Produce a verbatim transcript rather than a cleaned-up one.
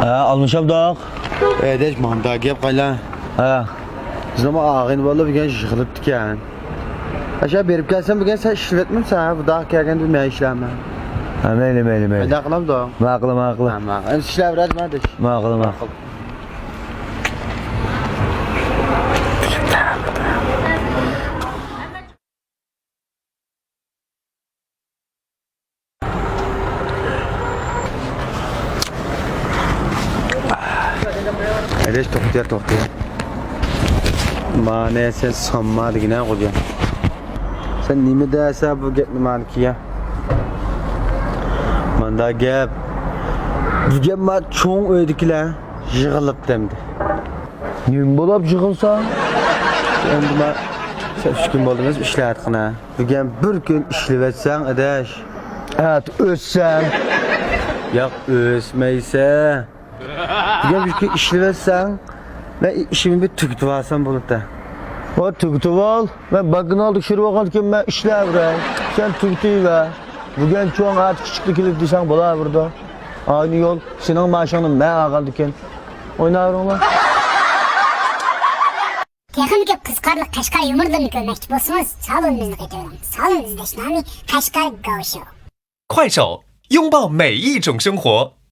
ھە، ئالمىشابدۇق. ئەدەش، ماندا گەپ قايلا. ھە. بىزنىڭ ئاغىنە بالىلار بۈگۈن يىغىلىپتىكەن. ئاشا بېرىپ كەلسەم، بۈگۈن سەن ئىشلىۋەتمەمسەن، ھە؟ بۇنداق كەلگەندە مەن ئىشلەيمەن. ھە، مەيلى، مەيلى، مەيلى. ماقۇل، ماقۇل. ماقۇل، ماقۇل. ھە، ماقۇل. ئەمدى ئىشلەۋەر، ھە، ماقۇل، ماقۇل. ئەدەش، توختىيە، توختىيە. مانا سەن سانما دېگىنە، خوجا. سەن نېمە دەسە بۇ گەپنى مانا كىيە. ماندا گەپ. بۈگۈن ما چوڭ ئۆيدىكىلەر يىغىلىپ دەمدى. نېمە بولاپ يىغىلسا؟ ئەمدى ما سەن ئۈچ كۈن بولدى ئىشلەۋاتقىنە. بۈگۈن بىر كۈن ئىشلىۋەتسەڭ، ئەدەش. ئەتە ئۆتسەم. ياق، ئۆتمەيسەن. بۈگۈن بىر كۈن ئىشلىۋەتسەڭ، مەن ئىشىمنى بىر تۈگىتىۋالسام بولىدۇ. ۋا تۈگىتىۋال. مەن باكىنى ئالدىغا چۈشۈرۈۋالغاندىكىن مەن ئىشلەۋېرەي. سەن تۈگىتىۋەر. بۈگۈن چوڭ، ئەتە كىچىكلا كېلىدۇ دېسەڭ بولاۋېرىدۇ. ئاينى يول، سېنىڭ مائاشىڭنى مەن ئالغاندىكىن. ئويناۋېرىڭلار. تېخىمۇ كۆپ قىزىقارلىق قەشقەر يۇمۇرلىرىنى كۆرمەكچى بولسىڭىز، سالونىمىزنى قېتىۋېلىڭ. سالون ئىزدەش نامى قەشقەر گاۋ شو. 快手，拥抱每一种生活。